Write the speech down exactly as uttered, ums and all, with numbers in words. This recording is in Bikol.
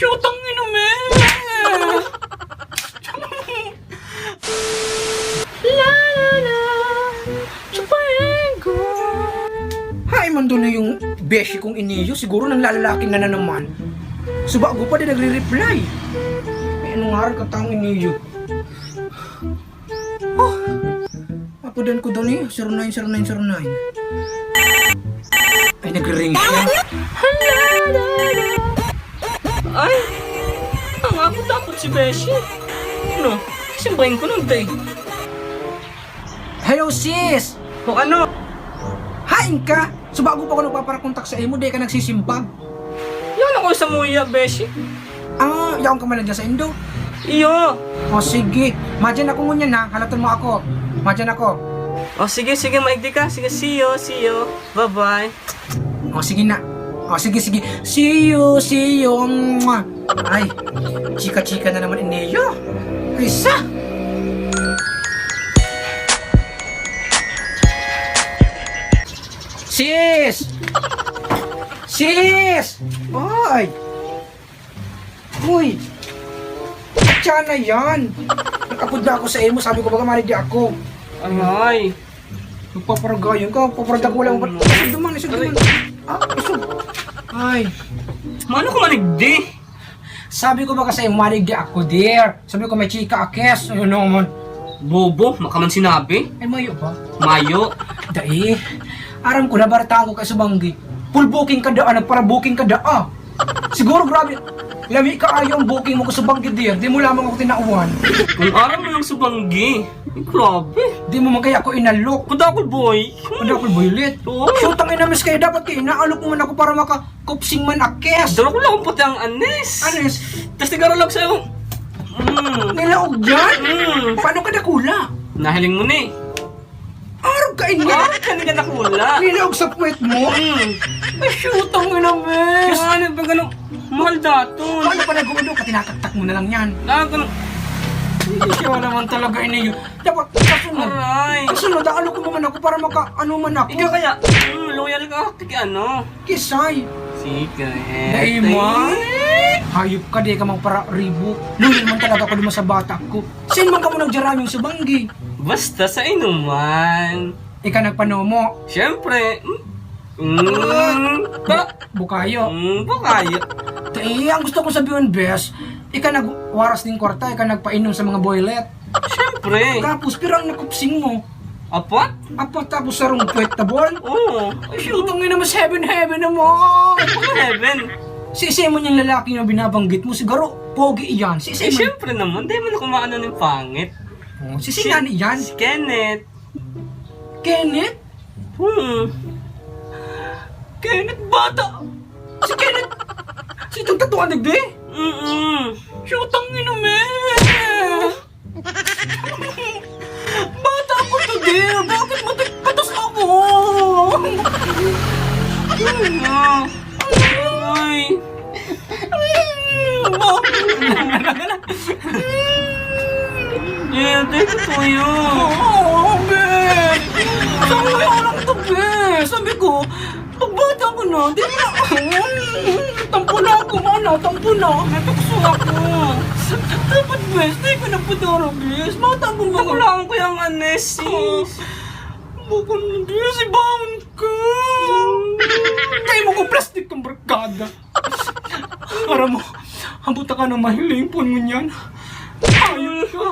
Putang ina, men! La, la, la. Chupaengo. Hay, man doon na yung beshi kong iniyo. Siguro nang lalalakin na, na naman. Subago pa din nagre-reply. May anong ngaran ka taong iniyo? Oh, apodan ko doon eh. Zero nine, zero nine, zero nine. Ay, nagre-ring siya. Ay, ang ako dapat si Beshi. Ano? Simbahin ko nun, day. Hello, sis! O ano? Hain ka? Subago pa ako nagpaparakontak sa imo, di ka nagsisimbag. Yan ako sa muya, Beshi. Ah, yaon ka man na dyan sa indo? Iyo. O sige, madyan ako ngunyan ha, halatan mo ako. Madyan ako. O sige, sige, maigdi ka. Sige, see you, see you. Bye-bye. O sige na. O sige, sige. See you, see you. Mwah. Ay, chika-chika na naman iniyo. Ay, sa! Sis! Sis! Ay! Uy! Tiyan na yan! Nag-apod na ako sa imo, sabi ko baga maligdi ako. Ay, ay. Nagpaparagayon ka, paparadakulang pa. Isog naman, isog naman. Ah, isog. Ay. Mano ka maligdi? Sabi ko baga sa imo, maligdi ako, dear. Sabi ko, may chika, akes. Ayun naman. Bobo, makaman sinabi. Ay, mayo ba? Mayo. Dai. Aram ko, nabarataan ko kay Subanggi. Full booking ka daa, nagpara-booking ka daa. Siguro grabe. Lami kaayo ang booking mo ko Subanggi, dear. Di mo lamang ako tinawan. Kung aram mo lang Subanggi. Grabe. Di mo man kaya ako inalok. Kudakol boy. Kudakol boy ulit. Oo. Shoot ang inamis kayo. Dapat kayo inaalok mo man ako para makakupsing man akes. Dala ko lang pati ang anis. Anis? Tas tigaro lang sa'yo. Mm. Nilaog dyan? Mm. Paano ka dakula? Nahiling mo ni. Arog ka, ini. Ah, kani ka dakula. Nilaog sa puwet mo? Mm. Ay, shoot ang inamis. Ano ba ganun? Mahal daton. Paano pa nag-uudok? Tinataktak mo na lang yan. Ah, ganun. Hindi siya naman talaga ini. Dapat kasunod. Aray. Kasunod, aalok mo man ako para maka, ano man ako. Ikaw kaya, mm, loyal ka kay ano? Kisay. Sige. Dai man. Hayop ka, di ka magpara-ribo. Loyal man talaga ako duman sa bata ko. Saan man kamo nagdiyaraming Subanggi? Basta sa inuman. Ika nagpanomo? Siyempre. Mm. Mm. Ba? Bukayo. Mm, bukayo. Te, ang gusto kong sabihin, bes, ika nagwaras ning kwarta, ika nagpainom sa mga boylet. Siyempre. Tapos, pirang nakupsing mo? Apat? Apat, tapos sarong puwet na buwan? Oo. Ay, shoot, ang ina, mas heaven, heaven naman. Ano heaven? Si, si mo niyang lalaki na binabanggit mo, siguro, pogi iyan. Si, si Eh, mo siyempre naman. Di man ako maano ng pangit. Oh, si, si Si, Nani iyan? Si Kenneth. Kenneth? Hmm. Kenneth, bata. Si Kenneth. Si itong tatuan, digdi? Mm-mm. Shoot, ang ina, men. Bata ko to, dear. Bakit mo tigpatos ako? Yun nga. Ay. Bakit? Eh, ate, totoo yun. Oo, be. Sabi ko lang to, be. Sabi ko, pag bata ko na, di na. Tampo na ako, mana, tampo na. Natukso ako. Dapat, bes, di ka nagpadara, bes. Bata ko na. Nakulangan ko yung anes. Bukon mo, bes, ibangon ka. Kaya mo ko plastic kang barkada. Aram mo, abot ka ng mahiling pon ngunyan. Hayop ka.